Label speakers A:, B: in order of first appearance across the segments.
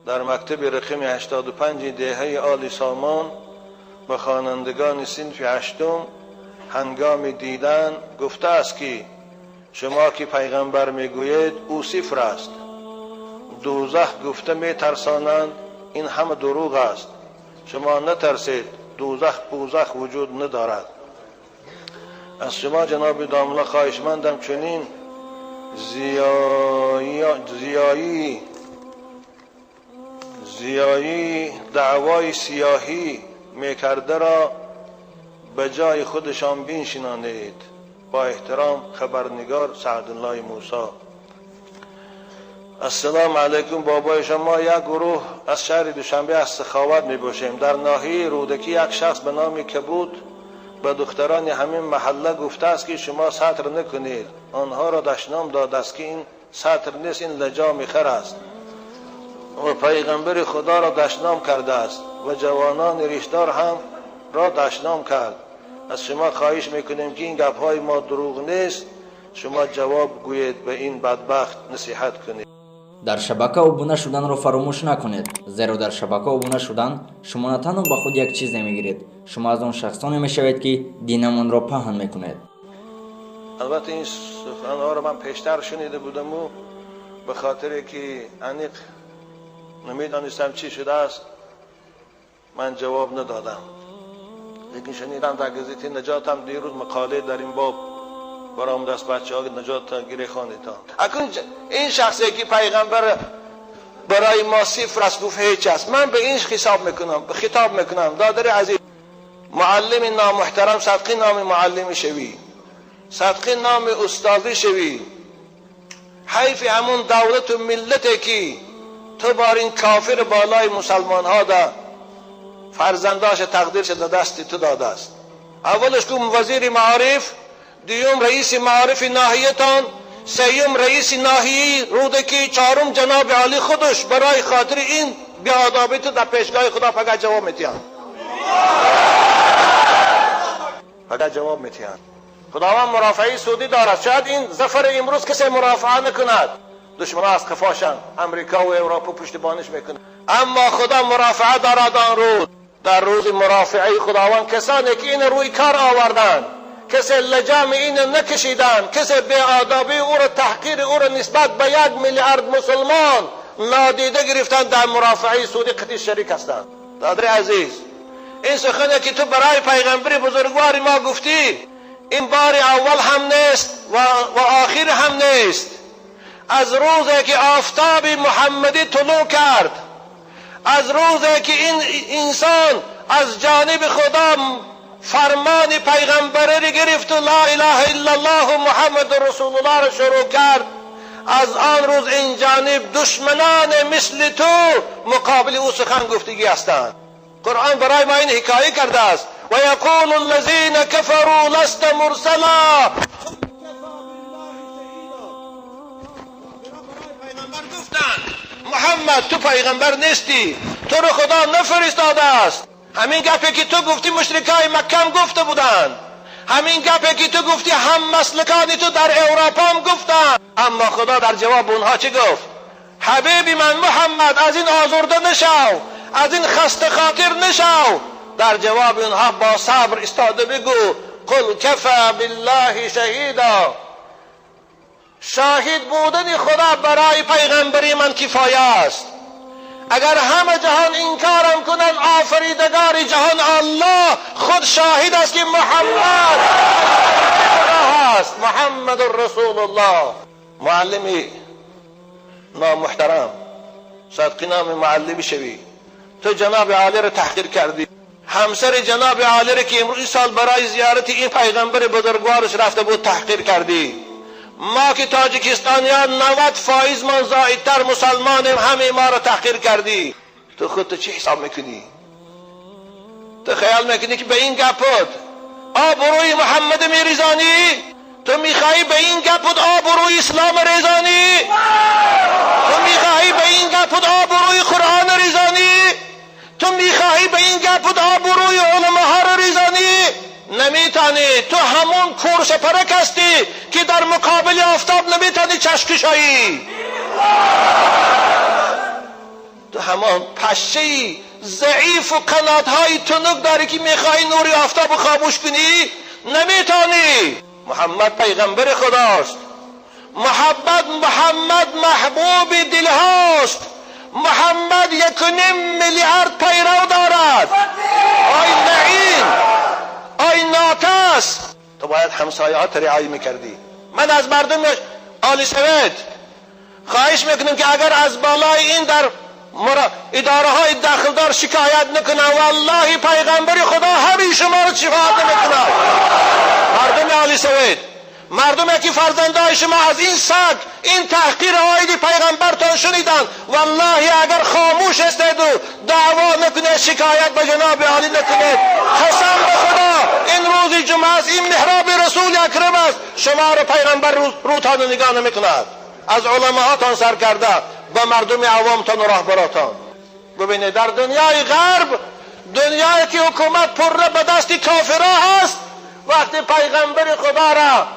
A: در مکتب رقم 85 دهه آل سامان به خوانندگان صنف هشتم هنگام دیدن گفته است که شما که پیغمبر میگویید او صفر است، دوزخ گفته میترسانند، این همه دروغ است، شما نترسید، دوزخ پوزخ وجود ندارد. از شما جناب داملا خواهشمندم چنین زیایی دعوای سیاهی میکرده را به جای خودشان بنشینانید. با احترام خبرنگار سعدالله موسی. السلام علیکم بابای شما، یک گروه از شهر دوشنبه از سخاوت می باشیم. در ناحیه رودکی یک شخص به نام کبود به دختران همین محله گفته است که شما ستر نکنید، آنها را دشنام داده است که این ستر نیست، این لجام خر است، و پیغمبر خدا را دشنام کرده است و جوانان ریشدار هم را دشنام کرد. از شما خواهش میکنیم که این گپهای ما دروغ نیست، شما جواب گویید، به این بدبخت نصیحت کنید.
B: Дар шабака обуна шуданро фаромӯш накунед, зеро дар шабака обуна шудан шумо на танҳо ба худ як чизе мегиред, шумо аз он шахсоне мешавед, ки динамонро паҳн мекунед.
A: Албатта, ин суханҳоро ман пештар шунида будаму ба хотире ки аниқ намедонистам чӣ шудааст, ман ҷавоб надодам. Лекин шунидам, дар газетаи Наҷотам дирӯз мақоле дар ин боб баромадааст. Бачаҳо, Наҷот гире хонедтон. Акун ин шахсе ки пайғамбар барои мо сифр аст гуфт, ҳеҷ аст, ман ба ин ҳисоб мекунам, хитоб мекунам: додари азиз, муаллими номуҳтарам, садқи номи муаллими шавӣ, садқи номи устозӣ шавӣ, ҳайфи ҳамун давлату миллате ки ту бор ин кофир болои мусалмонҳо да фарзандош тақдир шуда дасти ту додааст. Аввалаш ку вазири маориф, дуюм раиси маорифи ноҳиятон, сеюм раиси ноҳияи Рӯдакӣ, чорум ҷаноби олӣ худаш. Барои хотири ин беодобӣ ту дар пешгоҳи Худо фақат ҷавоб метиҳанд, фақат ҷавоб метиҳанд. Худованд мурофиаи судӣ дорад. Шояд ин зафари имрӯз касе мурофиа накунад, душманҳо аз қафошанд, Амрико ва Европа пуштибониш мекунад, аммо Худо мурофиа дорад. Он рӯз, дар рӯзи мурофиаи Худованд, касоне ки ин рӯи кор оварданд, касе лаҷоми ин накашиданд, касе беодобии ӯро, таҳқири ӯро нисбат ба 1 миллиард мусулмон нодида гирифтанд, дар мурофиаи суди қатъи шарик ҳастанд. Додари азиз, ин сухане ки ту барои пайғамбари бузургвори мо гуфтӣ, ин бори аввал ҳам нест ва охир ҳам нест. Аз рӯзе ки офтоби муҳаммадӣ тулӯъ кард, аз рӯзе ки ин инсон аз ҷониби Худо фармони пайғамбариро гирифту ла илаҳа иллаллоҳу Муҳаммаду расулуллоҳро шурӯъ кард, аз он рӯз ин ҷониб душманоне мисли ту муқобили ӯ сухан гуфтагӣ ҳастанд. Қуръон барои мо ин ҳикоя кардааст: ва яқулу аллазина кафару ласта мурсала. Гуфтанд: Муҳаммад, ту пайғамбар нестӣ, туро Худо нафиристодааст. Ҳамин гапе ки ту гуфтӣ, мушрикои Маккам гуфта буданд. Ҳамин гапе ки ту гуфтӣ, ҳам маслакони ту дар Европаам гуфтанд. Аммо Худо дар ҷавоб онҳо чӣ гуфт? Ҳабиби ман Муҳаммад, аз ин озурда нашав, аз ин хаста хотир нашав. Дар ҷавоби онҳо бо сабр истода бигӯ: қул кафа биллаҳи шаҳида. Шоҳид будани Худо барои пайғамбари ман кифоя аст. Агар ҳама ҷаҳон инкорам кунанд, офаридагори ҷаҳон Аллоҳ худ шоҳид аст, ки Муҳаммад Худо ҳаст, Муҳаммаду расулуллоҳ. Муаллими номуҳтарам, садқи номи муаллими шавӣ, ту ҷаноби олиро таҳқир кардӣ. Ҳамсари ҷаноби олиро, ки имрӯз сол барои зиёрати ин пайғамбари бузургвораш рафта буд, таҳқир кардӣ. Мо ки тоҷикистониён 90 фоизмон зоидтар мусалмонем, ҳамаи моро таҳқир кардӣ. Ту худту чӣ ҳисоб мекунӣ? Ту хаёл мекунӣ, ки ба ин гапот обрӯи Муҳаммада мерезонӣ? Ту мехоҳӣ ба ин гапот обрӯи ислом резонӣ? Ту мехоҳӣ ба ин гапот обрӯи Қуръон резонӣ? Ту мехоҳӣ ба ин гапот обрӯи уламоҳоро резонӣ? Наметонӣ. Ту ҳамон куршапарак ҳастӣ, ки дар муқобили офтоб наметонӣ чашм кушоӣ. Ту همان پشه ضعیف و قنات‌های تنک داری که میخوای نوری آفتاب خاموش کنی، نمیتونی. محمد پیغمبر خداست. محبت محمد محبوب دلهاست. محمد 1.5 میلیارد پیرو دارد. آی لعین، آی ناکس، تو باید همسایه‌هات رعایت میکردی. من از مردم آل سوید خواهش میکنم که اگر از بالای این در اداره های داخلدار شکایت نکنن، والله پیغمبر خدا همین شما رو شفاعت نمیکنن. مردم آل سوید، مردم که فرزندای شما از این سگ، این تحقیر آید پیغمبرتان شنیدن، والله اگر خاموش هستید و دعوا نکنید، شکایت به جناب عالی نکنید، قسم به خدا این روز جمعه است، این محراب رسول اکرم است، شما رو پیغمبر روتان نگاه نمیکند. از علماهاتان سر کرده به مردم عوامتان و راهبراتان. ببینید در دنیای غرب، دنیایی که حکومت پره به دست کافرها هست، وقتی پیغمبر خدا را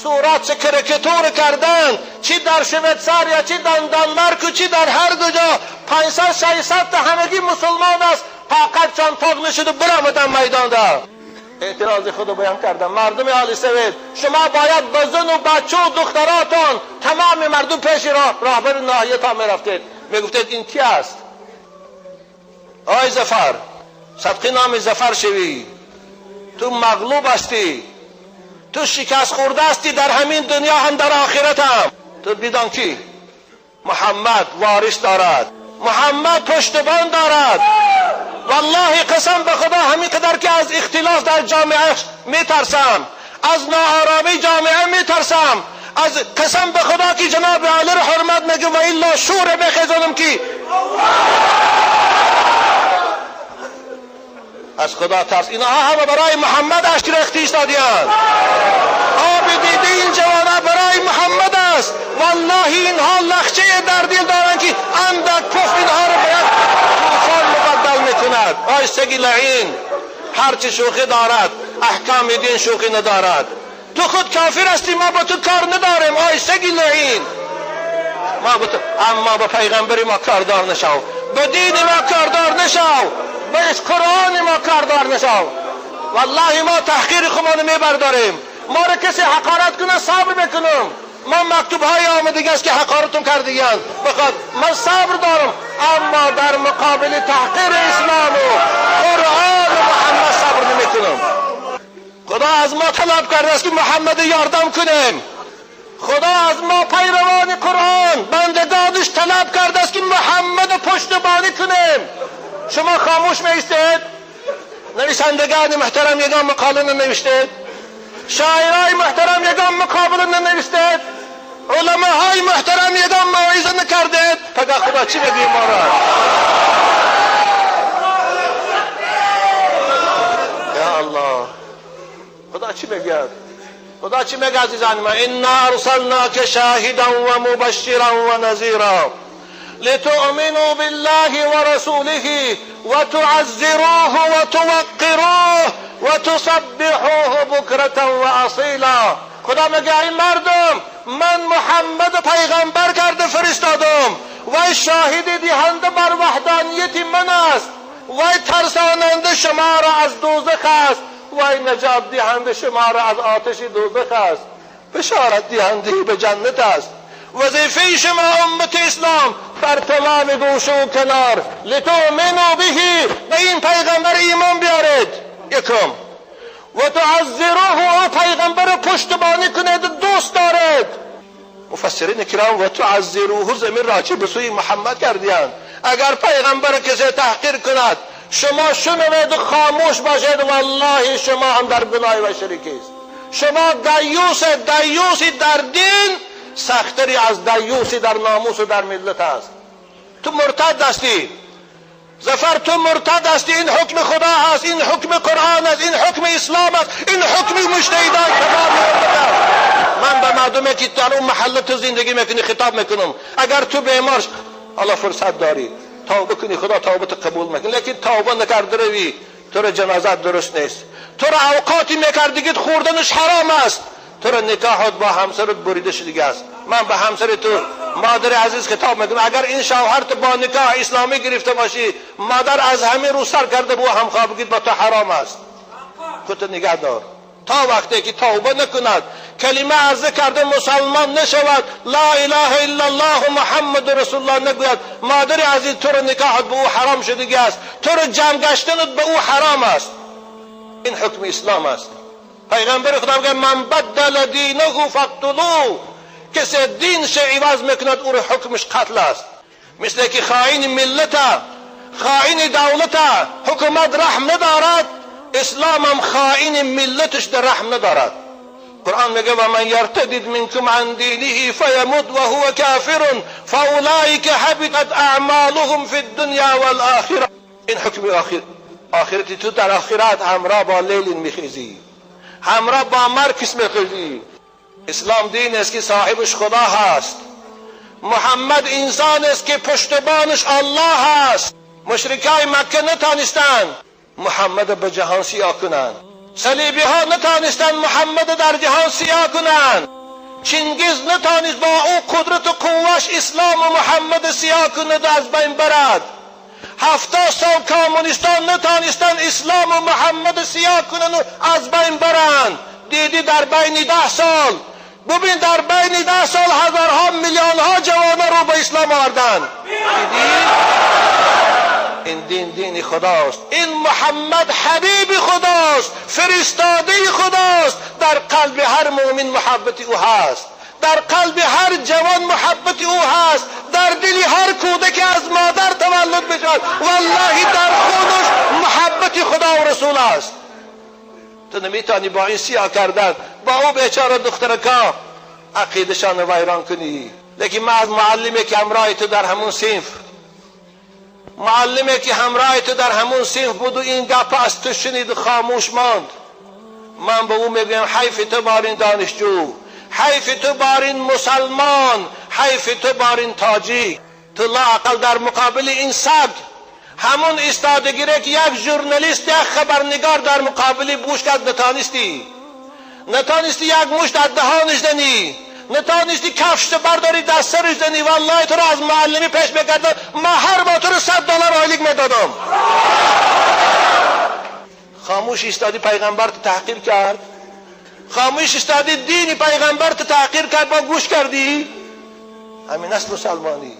A: صورت چه کرکتور کردن، چی در شویتساریا، چی در دانمارک و چی در هر کجا، 500-600 تا همگی مسلمان است، فقط چند تاق نشد و برآمدن میدان ده. اعتراض خود بیان کردم. مردم آل سوید، شما باید به زن و بچه و دختراتان، تمام مردم پیش راهبر ناحیه تا میرفتید، میگفتید این کی است؟ آی ظفر، صدقی نام ظفر شوی، تو مغلوب هستی، تو شکست خورده هستی در همین دنیا هم در آخرت هم. تو بدان کی محمد وارث دارد، محمد پشتبان دارد. والله قسم به خدا همین قدر که از اختلاف در جامعه میترسم، از ناآرامی جامعه میترسم، از قسم به خدا که جناب علی رو حرمت میگم و الا شور بخزانم که از خدا ترس. اینها همه برای محمد اشک ریخته ایستادی‌اند. آب دیده این جوانها برای محمد است. والله اینها لخچه در دل دارند که اندک پف اینها رو باید طوفان مبدل میکند. آی سگی لعین، هرچی شوخی دارد احکام دین شوخی ندارد. تو خود کافر هستی، ما با تو کار نداریم. آی سگی لعین، ما با تو، اما با پیغمبر ما کاردار نشو، به دین ما کاردار نشو، به قرآن ما کاردار نشو. والله ما تحقیر خودمان میبرداریم. ما را کسی حقارت کنه صبر میکنم. من مکتوب های آمدگی است که حقارتون کردگیاند، بخواد من صبر دارم، اما در مقابل تحقیر اسلام و قرآن و محمد صبر نمیکنم. خدا از ما طلب کرده است که محمد یاردم کنیم. خدا از ما پیروان قرآن بندگانش طلب کرده است که محمد پشتبانی کنیم. شما خاموش میستید؟ نویسندگان محترم یگان مقاله ننوشتید، شاعرای محترم یگان مقابله ننوشتید، علماهای محترم یگان موعظه نکردید. پگاه خدا چی بگی ما را؟ یا الله، خدا چی میگه؟ خدا چی میگه عزیزان من؟ انا ارسلناک شاهدا و مبشرا و نذیرا لتؤمنوا بالله ورسوله وتعزروه وتوقروه وتسبحوه بکرة واصیلا. خدا میگه این مردم، من محمد پیغمبر کرده فرستادم، وی شاهد دهنده بر وحدانیت من است، وی ترساننده شما را از دوزخ است، وی نجات دهنده شما را از آتش دوزخ است، بشارت دهنده به جنت است. وظیفه شما امت اسلام بر تمام گوشه و کنار لتؤمنوا به، به این پیغمبر ایمان بیارید یکم، و تعزروه، او پیغمبر پشتبانی کنید، دوست دارید. مفسرین کرام و تعزروه زمین راجع به سوی محمد کردیند. اگر پیغمبر کسی تحقیر کند شما شنوید و خاموش باشید، والله شما هم در گناه و شریک است. شما دیوس، دیوسی در دین سختری از دیوسی در ناموس و در ملت است. تو مرتد هستی ظفر، تو مرتد هستی. این حکم خدا است، این حکم قرآن است، این حکم اسلام است، این حکم مجتهدان تمام امت است. من به مردمی که در اون محله تو زندگی میکنی خطاب میکنم، اگر تو بیمار الله فرصت داری توبه کنی، خدا توبه قبول میکنه، لیکن توبه نکرده روی تو را جنازت درست نیست، تو را اوقاتی میکردگیت خوردنش حرام است، تو را نکاحت با همسرت بریده شده است. من به همسر تو مادر عزیز خطاب میکنم، اگر این شوهر تو با نکاح اسلامی گرفته باشی، مادر از همین رو سر کرده با همخوابگی با تو حرام است. خودت نگه دار تا وقتی که توبه نکند، کلمه عرضه کرده مسلمان نشود، لا اله الا الله محمد رسول الله نگوید، مادر عزیز تو رو نکاحت به او حرام شدگی است، تو رو جمع گشتنت به او حرام است. این حکم اسلام است. پیغمبر خدا میگه من بدل دینه فاقتلوه، کسی دینش عوض میکند او رو حکمش قتل است. مثل که خائن ملت، خائن دولت، حکومت رحم ندارد، اسلام هم خائن ملتش در رحم ندارد. قرآن میگه و من یرتدد منکم عن دینه فیموت وهو کافر فاولئک حبطت اعمالهم فی الدنیا والآخرة. این حکم آخر، آخرتی تو در آخرت همراه با لیلین میخیزی، همراه با مارکس میخیزی. اسلام دین است که صاحبش خدا هست، محمد انسان است که پشتبانش الله هست. مشرکای مکه نتانستند محمد به جهان سیاه کنند، صلیبی ها نتانستند محمد در جهان سیاه کنند، چنگیز نتانست با او قدرت و قوهش اسلام و محمد سیاه کند و از بین برد. 70 سال کمونیستان نتانستند اسلام و محمد سیاه کنند و از بین برند. دیدی در بین 10 سال، ببین در بین 10 سال هزارها میلیون ها جوان رو به اسلام آوردند. دیدی؟ این دین دین خداست، این محمد حبیب خداست، فرستاده خداست. در قلب هر مؤمن محبت او هست، در قلب هر جوان محبت او هست، در دل هر کودک از مادر تولد بشود والله در خودش محبت خدا و رسول است. تو نمیتونی با این سیاه کردن با او بیچاره دخترکا عقیدشان ویران کنی. لیکن من از معلمی که همراه تو در همون صنف، معلمی که همراه تو در همون صنف بود و این گپ از تو شنید خاموش ماند، من به او میگویم حیف تو بار این دانشجو، حیف تو بار این مسلمان، حیف تو بار این تاجیک. تو لااقل در مقابل این سگ همون ایستادگی را که یک ژورنالیست، یک خبرنگار در مقابل بوش کرد نتانستی، نتانستی یک مشت از دهانش دنی، نتانستی کفش برداری دست سرش دنی. والله تو را از معلمی پیش میکردم، من هر با تو رو $100 آیلیک میدادم. خاموش ایستادی پیغمبر تو تحقیر کرد، خاموش ایستادی دین پیغمبر تو تحقیر کرد، با گوش کردی. همین است مسلمانی.